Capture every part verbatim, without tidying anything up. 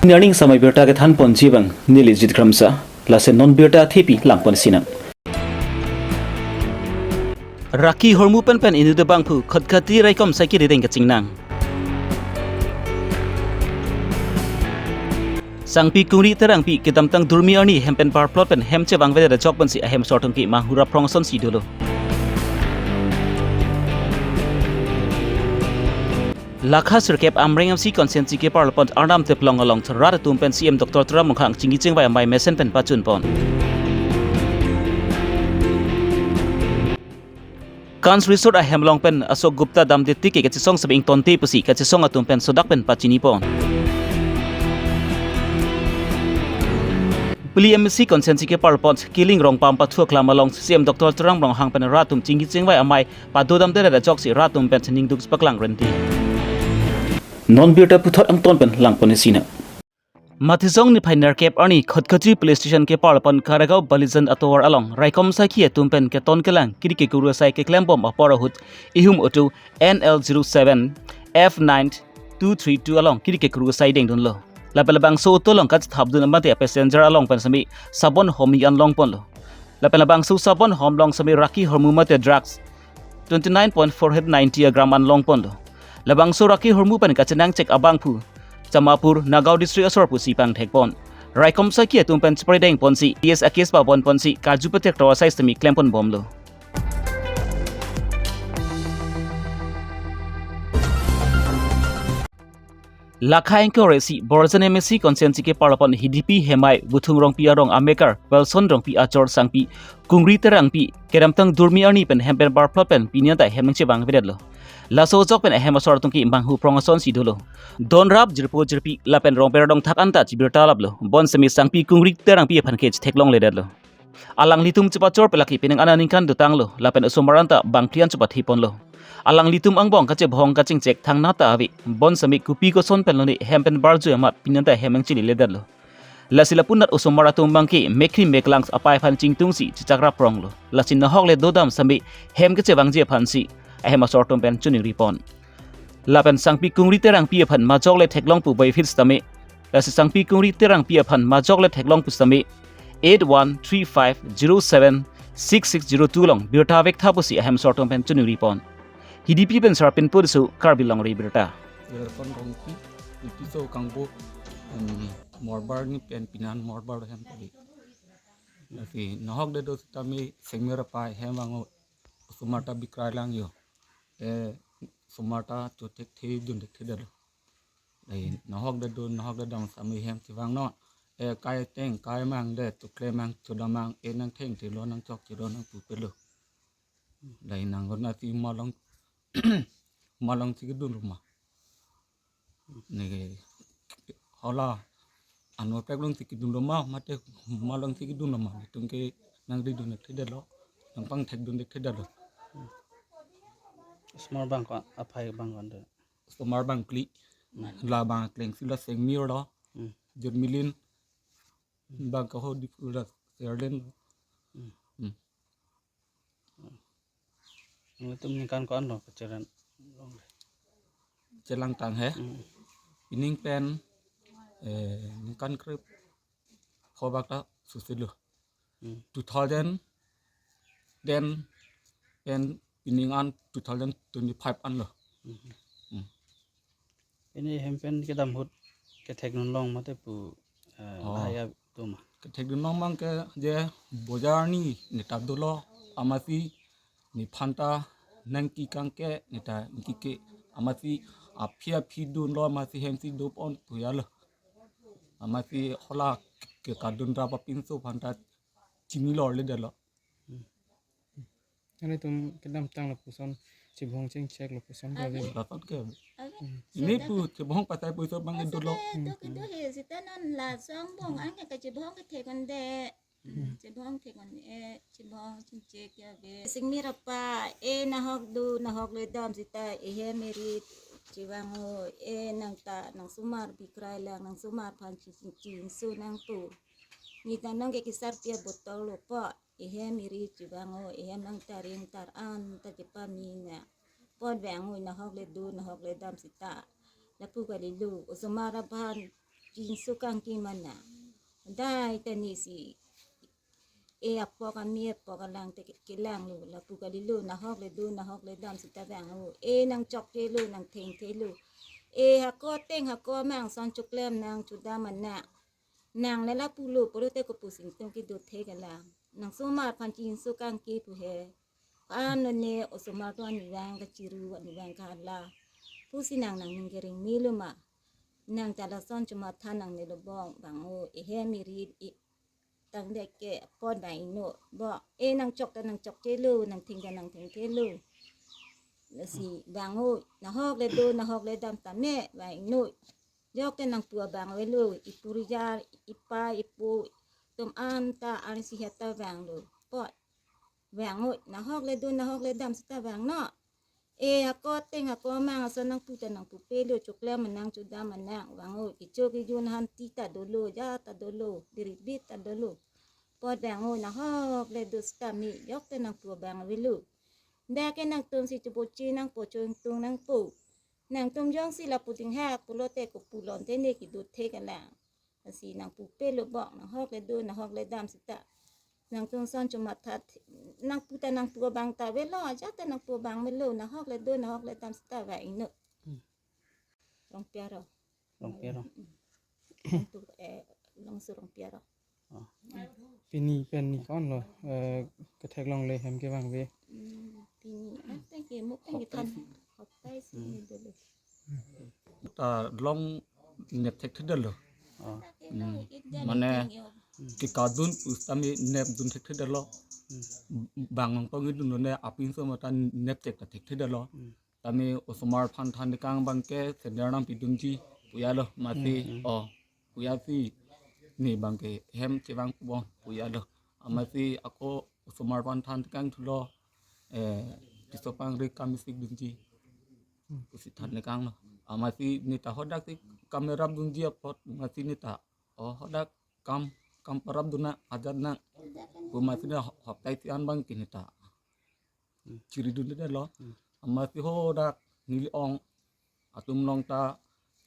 Pini arni samai birta kethanponji abang neli Jit Kramsa, lasi non birta athepi langpon sinang. Rakhi hormu pen pen inut abangphu Khatkhati raikom saikiri deng kachingnang. Sangpi Kungri Terangpi kedamtang durmi arni hem pen parplot pen hem chevangvedet ajok pensi ahem asor atum ke manghu rap phrong asonsi dolo. Lakha sirkep Amreng M C constituency keparlopon Arnam Teplong along rat atum pen C M Doctor Tuliram Ronghang chingki chingvai amei mesen pen pachunpon. Kans Resort ahem along pen Ashok Gupta damde tik ke kachesong sebe ingtonte pusi kachesong atum pen sodak pen pachinipon. Phli M A C constituency keparlopon Killing Rongpam pathu aklam along C M Doctor Tuliram Ronghang pen rat atum chingki chingvai amei padodamdedet ajoksi rat atum pen sining duk paklang renti. Non birta puthot angton pen langpon sinang. Matijong niphai nerkep arni Khatkhati Police Station keparlopon Karagaon Balijan atovar along raikom saikhi atum pen keton kelang kiri kekuru asai keklembom apor ahut ihum auto N L zero seven F nine two three two along kiri kekuru asai dengdunlo. Lapen labangso auto along kachethapdun amate passenger along pen semi Sabon Homi an longponlo. Lapen labangso Sabon Hom along semi rakhi hormu mate drugs twenty nine point four hundred ninety gram an longponlo. Labangso rakhi hormu pen kachenangchek abangphu Chamapur, Nagaon District asor pusi pangthekpon. Raikom saikhi atum pen chepre dengponsi, T S a case pabonponsi, karju pathek tor asai semi klemponbomlo. Lakha ingkoi ra isi Borjan M A C constituency keparlopon Hidipi Hemai Buthung Rongpi arong amekar Wilson Rongpi achor Sangpi Kungri Terangpi kedamtang durmi arni pen hem pen parplot pen pini anta hem nangchevangvedetlo. Laso ajok pen ahem asor atum ke manghu phrong asonsi dolo. Don rap jirpo jirpi lapen rongper dongthak anta chibirta laplo. Bonsemi Sangpi Kungri Terangpi aphan ke chetheklongledetlo. Alanglitum chepachor pelaki pining ana ningkan dotanglo lapen osomar anta bangphli an chepathiponlo. Alanglitum angbong kachebhong kachingchek thangnat ta ave. Bonsemi kopi koson pen lone hem pen barju amat pini anta hem nangchililedetlo. Lasi lapunat osomar atum abangke mekhri meklang apai aphan chingtungsi chechak rap pronglo. Lasi nahok le dodam semi hem kechevangji aphansi ahem asor atum pen chiningripon. Lapen Sangpi Kungri Terangpi aphan majok le theklong pu bai fits tame. Lasi Sangpi Kungri Terangpi aphan majok le theklong pusitame eight one three five zero seven six six zero two along birta vektha pusi ahem asor atum pen chiningripon. Hidipi pen Sarpin Pursu, Karbi Longri Birta. Wilson Rongpi, Ipiso Kangbo, em, Morbar ni pen pinan Morbar hem tadi. Lasi nahok dedo sitame sengmir apai hem vang osomar ta bikrai lang yo. Eh, osomar ta chothekthe dunthekthe detlo. Dei, nahok dedo, nahok dedam sami hem chevangnon. Eh, kai teng, kai mang de, choklemang, chodamang, eh, nangthengthelo, nangchokchelo, nangpupelo. Dei, nang gon ati malong, malongsi kedun roma. Neke, hala, anopek longsi kedun roma, mate malongsi kedun roma. Itum ke nangri dunthekthe detlo, nangpangthek dunthekthe detlo. Osomar abang ko, apai abang ko ante. Osomar abang phli. Hmm. Labang akleng si la sengmir lo. Hmm. Jurmilin. Hmm. Bang kaho di pura serlen lo. Hmm. Hmm. Nangtum ningkan ko-an lo kacheleng longle? Chelangtang he. Hmm. Pining pen, eh, ningkan krep. Kobak ta susilo. Hmm. Two thousand ten pen pining an two thousand twenty-five an lo. Hmm. Hmm. Pini hem pen kedam ahut kethekdun long mate pu, eh, Oh. Lahai atum ma? Kethekdun long abang ke je bojar ni neta dolo amatsi nephan ta nangkikang ke neta nangkike amatsi aphi aphi dunlo amatsi hemsi dopon puya lo. Amatsi hala ke kadun ra papinso aphan ta chinilor ledetlo. Hmm. Nangtum kedamtang lapuson chibhong chingchek lapuson ke ave? Ave. Lason ke. Ave. Hmm. Ini pu chibhong patai pu iso abang Asa dolo. Ke, hmm, to kedo he sita non laso angbong an ke chibhong kethekdunde. Hmm. Chibhong thekdun e, chibhong chingchek ya ave. Singmir apai, eh, nahok do, nahok ledam sita, eh, he meri chevang o, eh, nang ta, nang osomar bikrai lang, nang osomar aphan ching ching ching so nangpo. Neta nang ke kesar pia botol lo po. Ehem eri chevang o, ehem nang taring tar an ta chepame na. Pon vang o, nahok le do, nahok ledam sita. Lapu kali lo, osomar aphan jinso kangki mana. Dai ta nisi e apok ami apok alang te ke-, kelang lo, lapu kalilo, nahok le do, nahok le dam sita vang o. E nangchokche lo, nangthengthe lo. E hako ateng hako amang ason choklem nang chodam anak. Nang le lapu lo pulote kopu singtung kedo thek alang. Nang osomar aphan jinso kangki pu he. Ko-an lone osomar do anivang kachiru, anivang kahala pusi nang nangning kering me lo ma. Nang ta lason chomatha nangne lo bong, vang o, ehem eri, e tangdet ke apot vang iknon. Bong, e nangchok ta nangchokche lo, nangtheng ta nangthengthe lo. Lasi vang o, nahok le do, nahok le dam tame vang iknon. Jok te nangpu abang avelo, ipu rijar, ipa, ipu atum anta, arnisi heta vang lo. Apot vang o, nahok le do, nahok le dam sita vang non. E hako ateng hako amang ason nangpu ta nangpupe lo, choklem anang chodam anang, vang o, kecho kejun hanti ta dolo, ja ta dolo, biribit ta dolo. Apot vang o, nahok le do sita me, jok te nangpu abang avelo. Dak ke nangtum si choboche nangpo, choingtung nangpo. Nangtum jongsi lapu dinghak pulote kopu lon te ne kedo thek alang. Lasi nangpupe lo bong, nahok le do, nahok le dam sita. Nangtum ason chomatha, nangpu ta nangpu abang ta avelo, ajat ta nangpu abang avelo, nahok le do, nahok le dam sita vang iknon. Hmm. Rongpi arong. Rongpi arong. Nangtum, eh, Longso Rongpi arong. Oh. Pini pen ni ko-an lo, eh, ketheklongle hem kevang ave? Hmm, pini, ah, thank you, muk thank you, than. Hotai si Hmm. ni dulu. Ta long nep thekthedetlo. Oh. Hmm. Mane kekadun pusitame nepdun thekthedetlo. Hmm. Bang nangtong idun lone apinso mata nep thek ta thekthedetlo. Hmm. Tame osomar aphan than tekang abang ke senior nangpidunji pu ya lo mati Hmm, hmm. Oh. Pu ya si ne abang ke hem chevang pu bong pu ya lo. Amatsi ako osomar aphan than tekang thulo, eh, tiso pangri kam isik dunji pusi than tekang lo. Amatsi ne ta hodak si kam rap dunji apot amatsi ne ta, oh, hodak kam, kam parap dun nang, ajat nang pu amatsi ne ho-, hotai si an abang ke ne ta Hmm. Chiri dunde lo. Hmm. Amatsi hodak neli ong atum along ta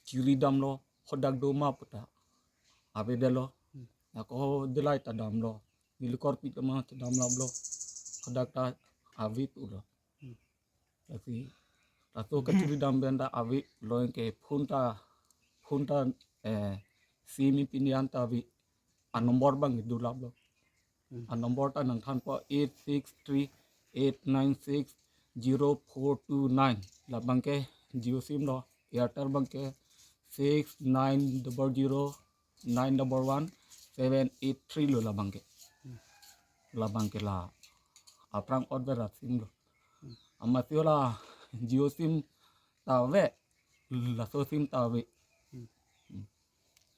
chiri damlo, hodak do ma pu ta avedetlo. Hmm. Ako delai ta damlo. Neli korpi ta ma ta damlo blo. Hodak ta ave pulo. Hmm. Lasi laso kachiri dam pen ta ave lo, anke phone ta, phone ta, eh, sim pini an ta ave. Anumber abang dulap lo. Hmm. Anumber ta nangthanpo eight six three eight nine six zero four two nine. Labang ke Jio sim lo, Airtel abang ke six nine double zero nine double one seven eight three lo labang ke. Hmm. Labang ke la aphrang otver asim lo. Hmm. Amatsi la Jio sim ta ave, laso sim ta ave. Hmm. Hmm.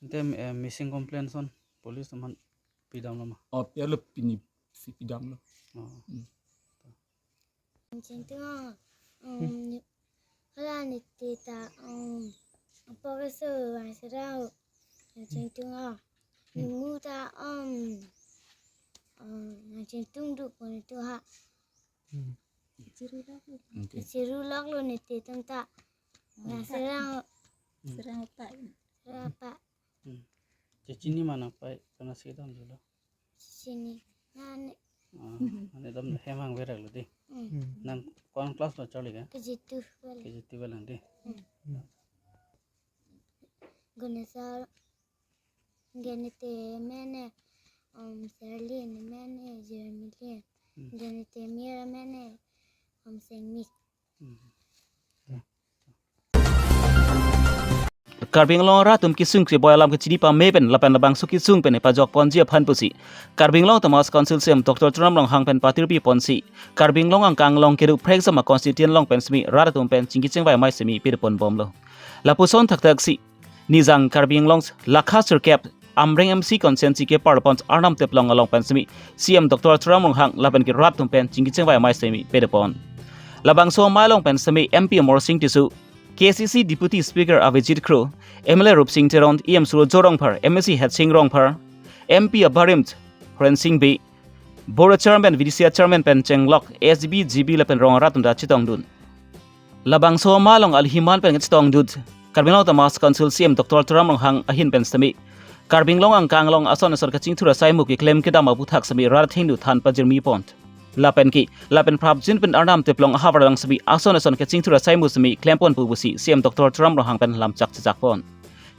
Ante, eh, missing complaint ason police atum aphan pidamlo ma? Oh, pi ya lo pini si pidamlo. Oh. Hmm. Nangchingtung, um, hala niti ta, um, apok keso vang serang, nangchingtung, ah, Hmm. nimu ta, um, um, nangchingtung duk pon itu ha. Hmm. Chiru lok lo. Oke. Chiru lok lo niti atum ta. Vang serang. Hmm. Serang apa? Serang apa? Hmm. Chechini ma nangpai kana si dam julo. Chechini. Nane. Ah, ane dam hem hang verak lo di. Hmm. Hmm. Nang ko-an class lo charli ke? K G two vel. K G two vel nang di. Hmm. Hmm. Ganesh Genete mene, um, Serlin mene, Jeremy Lin. Hmm. Genete mir mene, um, Sengmi. Hmm. Karbi Anglong arat atum kesung keboi alam kechini pame pen lapen labangso kesung pen pajok ponji aphan pusi Karbi Anglong Autonomous Council C E M Doctor Tuliram Ronghang pen patirpi ponsi Karbi Anglong angkang along kedo phrekjam a constituent along pen semi rat atum pen chingki chingvai amei semi pir pon bomlo. Lapuson thakthak si Nijang Karbi Anglong Lakha sirkep Amreng M C constituency ke parlopon Arnam Teplong along pen semi C E M Doctor Tuliram Ronghang lapen ke rat atum pen chingki chingvai amei semi pede pon. Labangso amei along pen semi M P Amarsing Tisso, K C C Deputy Speaker Avijit Kro, M L A Rupsing Teron, E M Surojya Rongphar, M A C Headsing Rongphar, M P abarim Horensing Bey, Board Chairman, V D C Chairman pen chenglok S G B, G B lapen rong arat atum ta chetongdun. Labangso amei along alhiman pen chetongdun Karbi Anglong Autonomous Council C E M Doctor Tuliram Ronghang ahin pen sitame Karbi Anglong angkang along ason ason kachingthur asai mu keklem kedam aputhak sitame rat athengno than pajirmi pon. Lapen ke, lapen prapjin pen Arnam Teplong ahavar along sitame ason ason kachingthur asai mu sitame klem pon pu pusi C E M Doctor Tuliram Ronghang pen lamchak chechak pon.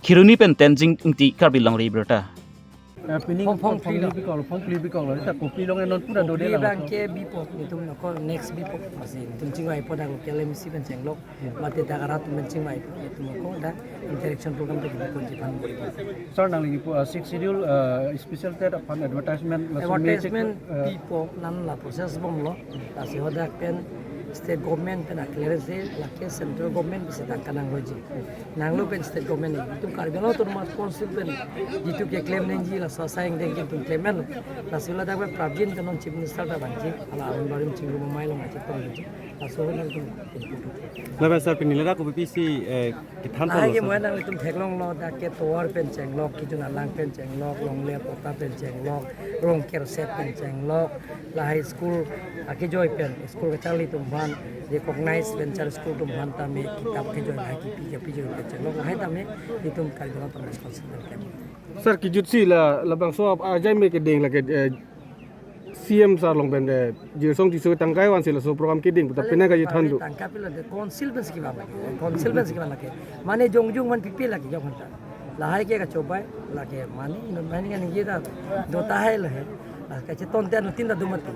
Kheroni pen Tenzing Ingti, Karbi Longri Abirta. Eh, pining Phong, phong, phong, pli lo. Pli bikol, phong pli bikol. Ita kopi long enon pura dode. Kopi lang. Bang ke bipok, itum noko next bipok masih. Itum chingvai po dak local M C pen chenglok. Mate dak arat pen chingvai po, itum noko dak interaction program dak bipok jipan bori. Sir, nangli po, uh, Sixth Schedule, uh, special TET aphan advertisement, laso me check, advertisement, uh, bipok, non la process bomlo. Lasi hadak pen state government pen a-clearance de, lake central government pusi tangka nangloji. Nanglo pen state government ni. Itum Karbi Anglong Autonomous Council pen itum keklem nangji, laso asai angdeng ke itum klemlo. Lasi ladak pen prapjin ke non Chief Minister ta vangji. Hala Anganwadi chingrum amei along acheton ji. Laso nangtum. Lapen sir, pini ladak kopi pisi, eh, kethan pon? Lahai ke lo, sir? Mo nangtum theklonglo, dak ke tovar pen chenglok, kijun alang pen chenglok, longle pota pen chenglok, rong kerset pen chenglok, lahai school akejoi pen, school kacharli atum aphan, recognize venture school atum aphan tame kitap kejoi lahai kipi kepijoi pen chenglok, lahai tame itum Karbi Anglong Autonomous Council pen klem. Sir, kijutsi la, labangso ap ajai me keding lake, eh, C E M sir along pen de, Jirsong Tisso tangkai vansi laso program keding, puta pina kaji than do. Tangka pilo de, council pensi kevan lake, council pensi kevan lake. Mane jongjung man pipi lake, jong hanta. Lahai ke kachobai, lake mane, mane kan ye ta, do tahai lahai. La kachetonte anuttin ta do mati.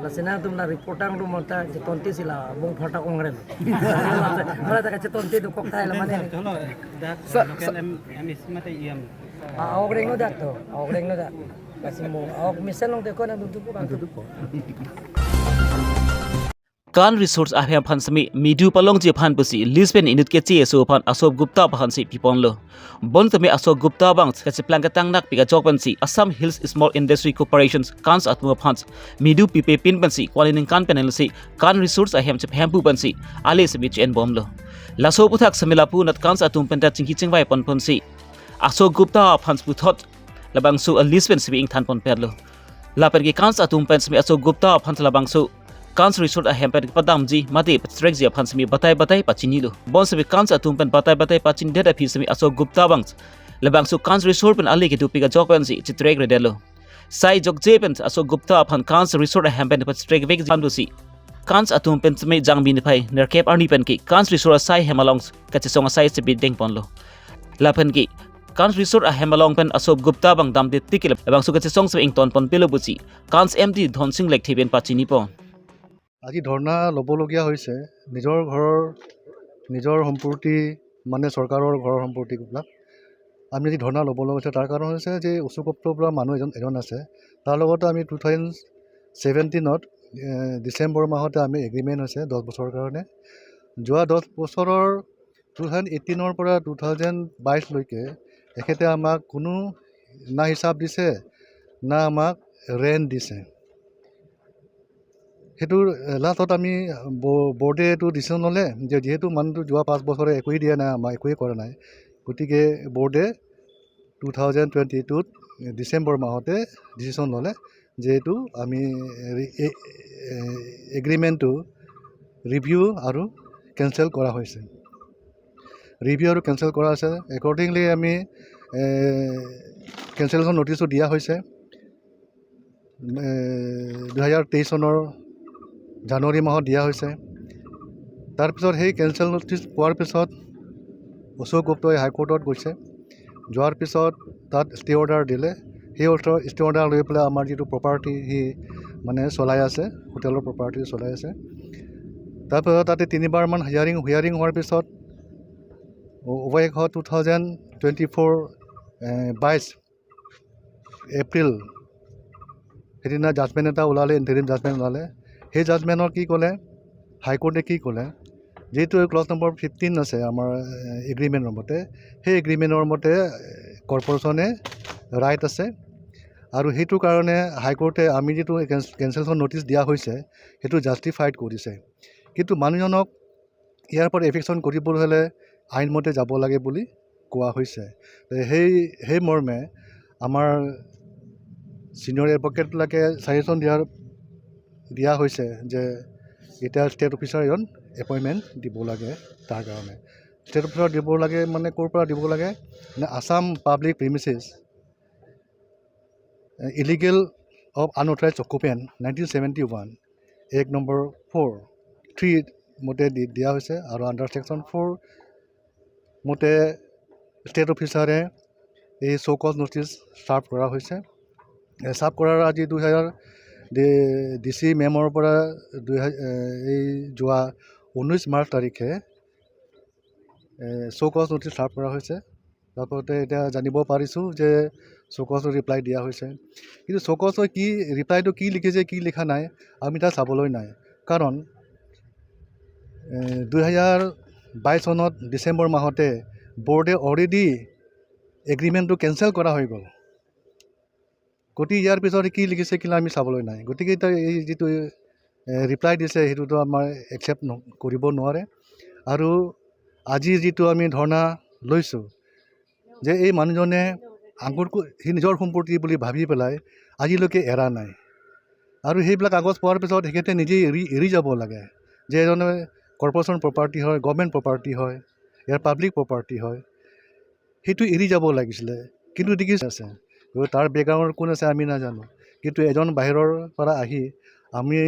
Lasi nangtum la report angdung mata, chetonte si la bong phata ongren. Mane ta kachetonte dokok tahai la mane. Cholo, dak sa-, local sa- M-, M A C mate E M. Ah, awok renglo dak to, awok renglo dak. Lasi mo, awok mesen long te ko nangtum tupo bang. Nangtum tupo. KANS Resource ahem aphan sitame medu palongji aphan pusi lease pen inut keche aso aphan Ashok Gupta aphansi piponlo. Bonta me Ashok Gupta abang kacheplang ketang nakpik ajok pensi Assam Hills Small Industry Corporation KANS atum aphan medu pipe pin pensi kwali ningkan pen si KANS Resource ahem chepahempu pensi ale sitame che-en bomlo. Laso aputhak sitame lapu anat KANS atum pen ta chingki chingvai ponponsi Ashok Gupta aphan puthot labangso a-lease pen sitame ingthan ponpetlo. Lapen ke KANS atum pen sitame Ashok Gupta aphan labangso KANS Resort ahem pen padamji mate patrekji aphan sitame batai batai pachinilo. Bonsitame KANS atum pen batai batai pachinidet aphi sitame Ashok Gupta abang labangso KANS Resort pen ale kedopik ajok pensi chitrekredetlo. Sai jokje pen Ashok Gupta aphan KANS Resort ahem pen patrekvekji aphan pusi KANS atum pen sitame Jangmi niphai nerkep arni pen ke KANS Resort asai hem along kachesong asai sitame dengponlo. Lapen ke KANS Resort ahem along pen Ashok Gupta abang damde tik ke labangso kachesong sitame ingtonponpelo pusi KANS M D Dhonsing Lekthe pen pachinipon. আজি ধৰ্ণা ল'বলগীয়া হৈছে নিজৰ ঘৰৰ, নিজৰ সম্পত্তি, মানে চৰকাৰৰ ঘৰৰ সম্পত্তিবিলাক আমি আজি ধৰ্ণা ল'ব লগা হৈছে। তাৰ কাৰণ হৈছে যে অশোক গুপ্ত পৰা মানুহ এজন, এজন আছে, তাৰ লগতে আমি টু থাউজেণ্ড ছেভেণ্টিনত, এ, ডিচেম্বৰ মাহতে আমি এগ্ৰিমেণ্ট হৈছে দহ বছৰৰ কাৰণে। যোৱা দহ বছৰৰ টু থাউজেণ্ড এইটিনৰ পৰা টু থাউজেণ্ড বাইছলৈকে এখেতে আমাক কোনো না হিচাপ দিছে, না আমাক ৰেণ্ট দিছে। সেইটো, এ, লাষ্টত আমি ব-, বৰ্ডে এইটো ডিচিশ্যন ল'লে যে যিহেতু মানুহটো যোৱা পাঁচ বছৰে একোৱেই দিয়া নাই, আমাক একোৱেই কৰা নাই, গতিকে বৰ্ডে টু থাউজেণ্ড টুৱেণ্টি টুত ডিচেম্বৰ মাহতে ডিচিশ্যন ল'লে যে এইটো আমি ৰি-, এ-, এ-, এগ্ৰিমেণ্টটো ৰিভিউ আৰু কেঞ্চেল কৰা হৈছে। ৰিভিউ আৰু কেঞ্চেল কৰা হৈছে। একৰ্ডিংলি আমি, এ, কেঞ্চেলেশ্যন নটিচো দিয়া হৈছে। এ, দুহেজাৰ তেইছ চনৰ জানুৱাৰী মাহত দিয়া হৈছে। তাৰপিছত সেই কেঞ্চেল নটিচ পোৱাৰ পিছত অশোক গুপ্তই হাইকোৰ্টত গৈছে। যোৱাৰ পিছত তাত ষ্টে অৰ্ডাৰ দিলে। সেই অৰ্ডাৰ, ষ্টে অৰ্ডাৰ লৈ পেলাই আমাৰ যিটো প্ৰপাৰ্টি সি মানে চলাই আছে, হোটেলৰ প্ৰপাৰ্টি চলাই আছে। তাৰপিছত তাতে তিনিবাৰমান হিয়াৰিং, হিয়াৰিং হোৱাৰ পিছত উ-, উভয় পক্ষ টু থাউজেণ্ড টুৱেণ্টি ফ'ৰ, এ, বাইছ এপ্ৰিল, সেইদিনা জাজমেণ্ট এটা ওলালে, ইণ্টাৰিম জাজমেণ্ট ওলালে। সেই জাজমেণ্টত কি ক'লে, হাইকোৰ্টে কি ক'লে, যিটো ক্লজ নম্বৰ ফিফটিন আছে আমাৰ, এ, এগ্ৰিমেণ্টৰ মতে, সেই এগ্ৰিমেণ্টৰ মতে, এ, কৰ্পৰেশ্যনে ৰাইট আছে। আৰু সেইটো কাৰণে হাইকোৰ্টে আমি যিটো কেঞ্চ-, কেঞ্চেলেশ্যন নটিচ দিয়া হৈছে, সেইটো জাষ্টিফাইড কৰিছে। কিন্তু মানুহজনক ইয়াৰ পৰা এভিকশ্যন কৰিবলৈ হ'লে আইনমতে যাব লাগে বুলি কোৱা হৈছে। তে সেই, সেই মৰ্মে আমাৰ ছিনিয়ৰ এডভকেটবিলাকে ছাজেশ্যন দিয়াৰ, দিয়া হৈছে যে এতিয়া ষ্টেট অফিচাৰ এজন এপইণ্টমেণ্ট দিব লাগে তাৰ কাৰণে। ষ্টেট অফিচত দিব লাগে, মানে ক'ৰ পৰা দিব লাগে, নে আছাম পাব্লিক প্ৰিমিচেছ ইলিগেল অফ আনঅথৰাইজ অকুপেণ্ট নাইনটিন ছেভেণ্টি ওৱান এক নম্বৰ ফ'ৰ থ্ৰী মতে দি দিয়া হৈছে। আৰু আণ্ডাৰ ছেকশ্যন ফ'ৰ মতে ষ্টেট অফিচাৰে এই শ্ব' কজ নটিচ ছাৰ্ভ কৰা হৈছে। ছাৰ্ভ কৰাৰ আজি দুই হাজাৰ ডি চি মেমৰ পৰা দুই হাজাৰ এই যোৱা ঊনৈছ মাৰ্চ তাৰিখে শ্ব' কজ নটিচ ছাৰ্ভ কৰা হৈছে। তাৰপাছতে এতিয়া জানিব পাৰিছোঁ যে শ্ব' কজৰ ৰিপ্লাই দিয়া হৈছে। কিন্তু শ্ব' কজৰ কি ৰিপ্লাইটো কি লিখিছে, কি লিখা নাই, আমি তাত চাবলৈ নাই। কাৰণ দুই হাজাৰ বাইছ চনত ডিচেম্বৰ মাহতে বৰ্ডে অলৰেডি এগ্ৰিমেণ্টটো কেঞ্চেল কৰা হৈ গ'ল। গতিকে ইয়াৰ পিছত কি লিখিছে কি নাই আমি চাবলৈ নাই। গতিকে এতিয়া এই যিটো ৰিপ্লাই দিছে, সেইটোতো আমাৰ একচেপ্ট কৰিব নোৱাৰে। আৰু আজি যিটো আমি ধৰ্ণা লৈছোঁ যে এই মানুহজনে আঙুৰ কু- সি নিজৰ সম্পত্তি বুলি ভাবি পেলাই আজিলৈকে এৰা নাই। আৰু সেইবিলাক কাগজ পোৱাৰ পিছত তেখেতে নিজেই এৰি এৰি যাব লাগে যে এজনে কৰ্পৰেশ্যন প্ৰপাৰ্টি হয়, গভৰ্ণমেণ্ট প্ৰপাৰ্টি হয়, ইয়াৰ পাব্লিক প্ৰপাৰ্টি হয়, সেইটো এৰি যাব লাগিছিলে। কিন্তু দেখিছে আছে, গতিকে তাৰ বেকগ্ৰাউণ্ডত কোন আছে আমি নাজানো। কিন্তু এজন বাহিৰৰ পৰা আহি আমি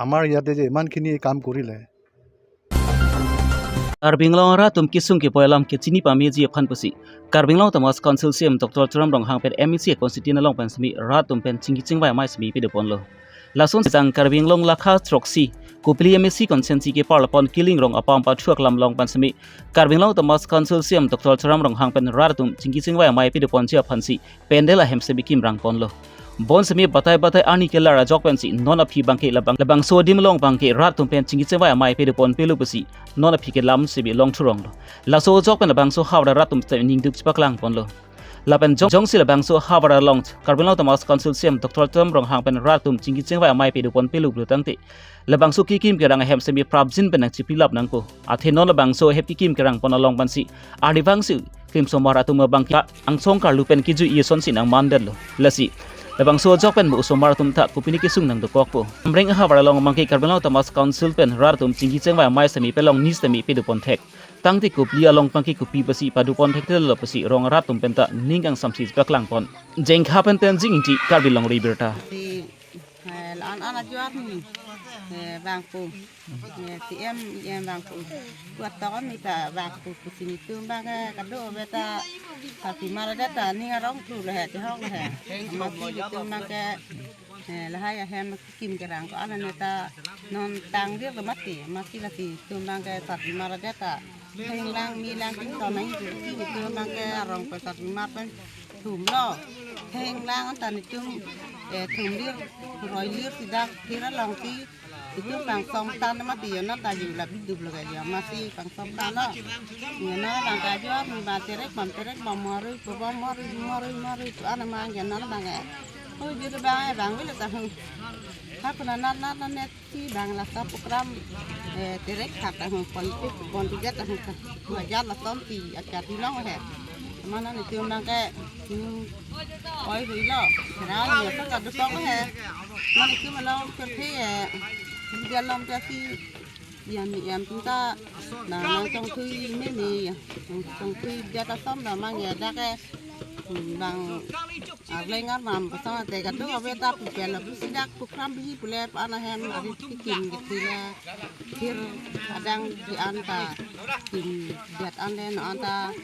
আমাৰ ইয়াতে যে ইমানখিনি কাম কৰিলে, Karbi Anglong arat atum kesung kepoi alam kechini pameji aphan pusi Karbi Anglong Autonomous Council C E M Doctor Tuliram Ronghang pen M A C constituency along pen semi rat atum pen chingki chingvai amei semi pado ponlo. Lason sejang Karbi Anglong lakha throksi Kopili M A C constituency keparlapon Killing Rong apam pathu aklam along pen semi Karbi Anglong Autonomous Council C E M Doctor Tuliram Ronghang pen rat atum chingki chingvai amei pado ponji aphansi pandal ahem semi kimrang ponlo. Bonsemi batai batai arni kelar ajok pensi non aphi abangke labang labangso adim along abangke rat atum pen chingki chingvai amei pado pon pelo pusi non aphi kelam semi long thuronglo. Laso ajok pen labangso havar arat atum semi ningduk chepaklang ponlo. Lapen jong jongsi labangso havar along Karbi Anglong Autonomous Council C E M Doctor Tuliram Ronghang pen rat atum chingki chingvai amei pado pon pelo pulo tangte labangso kekim kerang ahem semi prapjin pen nangchipilap nangpo. Athe non labangso ahep kekim kerang pon along pensi arnivang si klim osomar atum abangke angsong karlu pen kejuji asonsi nangmandetlo. Lasi labangso ajok pen mo osomar atum ta kopine kesung nangdokokpo. Amreng ahavar along abangke Karbi Anglong Autonomous Council pen rat atum chingki chingvai amei semi pelongni semi pado pon thek. Tangte Kopili along abangke kopi pusi pado pon thekthelo pusi rong rat atum pen ta ning kangsamsi paklang pon. Jengkha pen Tenzing Ingti, Karbi Longri Abirta. Si, eh, la-an an ajuat ni, eh, vangpo. Eh, C E M, E M vangpo. Kuat tokon ni ta vangpo, pusi netum abangke kado-ave ta, tapi mara data ning arong thu le he, tehok le he. Amatsi netum abangke, eh, lahai ahem kim kerang ko-an ne ta non tangdir lo mati, amatsi lasi netum abangke tapi mara data. Thenglang, melang, tington nangji, netum abangke arong pen tapi mar pen thumlo. Thenglang anta netum, eh, thumlir, roilir si dak phir alongsi netum pangsom tan mati, yo na ta ju la bidup lo kali, amatsi pangsom tanlo. Yo na abangke ajo mi ba terek bom, terek bom, marui po bom, marui, marui, marui po ana ma yo na abangke. Oh, jadi abang, eh, vangvelo ta hu. Ha, kuna nat nat nat net si abang la sa program, eh, terek thak ta hu, pon ti, pon ti det ta hu ta. Majar lason si akat di long he. Mane netum abangke, hmm, oi hui lo. Ra ni sa ka dukong he. Mane netum along kerthe he. Dia lom ta si yan ni yan tum ta na nang chongthui meme ya. Chongthui dia ta som da mang ya dak ke. Hmm, abang arleng armam pasang te kado-ave ta pupel pusi dak program bi pule pa ana hem ari kikim gitu la. Phir adang di anta kim biat an le no anta,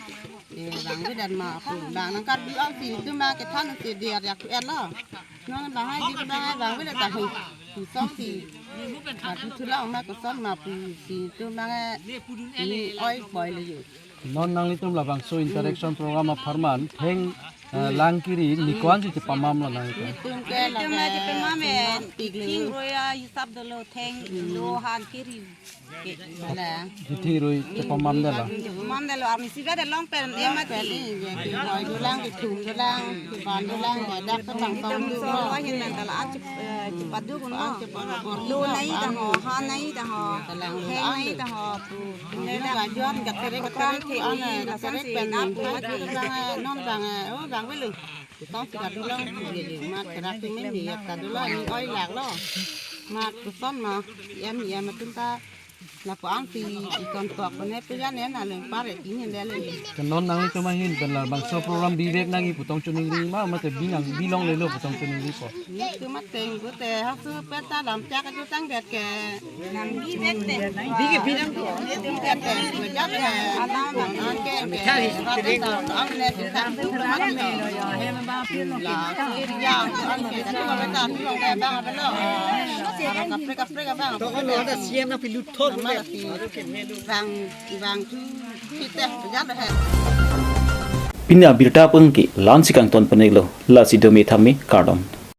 eh, vangve dan ma pu abang nang Karbi an si netum abangke than si dia yak en lo. Non abang hai di abang hai vangvelo ta hu. Kusong si. Atu thula ma kusong ma pusi netum abang ni oi poi le yo. Non nanglitum labangso interaction program apharman theng, eh, lang kiri ni ko-ansi chepamam lo nang. Netum ke netum la chepamam, eh, tik lo. King roya hisap dolo theng lo han kiri. Ke, la. Di thing rui chepamam dolo. Chepamam dolo, arni siga de long pen, eh, mati. Pen, eh, ya, ki hoi dolang, ki thum dolang, ki ban dolang, ya, dak ke pangsom. Netum so lo hin nang dala an chep-, eh, chepadu kun lo. Lo nai ta ho, han nai ta ho, theng nai ta ho. Pu. Ina ajuat dak terek terek ki ana dak terek pen pu mati abang, eh, non abang, eh, oh, vangvelo. Kusong si kadolong pu le le ma kerak tu meme ya kadolong ni oi lak lo. Ma kusong ma em em atum ta Lapu-an si iton tok pene pejan ne na leng pare kini dele. Ke non nangli choma hin pen labangso program bivek nangji pu tong choningri ma mate binang bilonglelo pu tong choningripo. Ni tu mateng gute hasu peta lam chak jutang det ke. Nang bivek te. Bivek binang tu. Bivek te. Bejat te. Alam nang ke ke. Rate ta am ne tu tang tu ma me lo ya. Hem ba pir no ke. La ya an ke tu ma ta tu lo ke ba ba lo. Kapre kapre ka ba. To ko lo ta C M na pilut thot. Bang bang tu kita bejat he. Pini abirta pengki lansi kangton penelo, lasi dome thame kardom.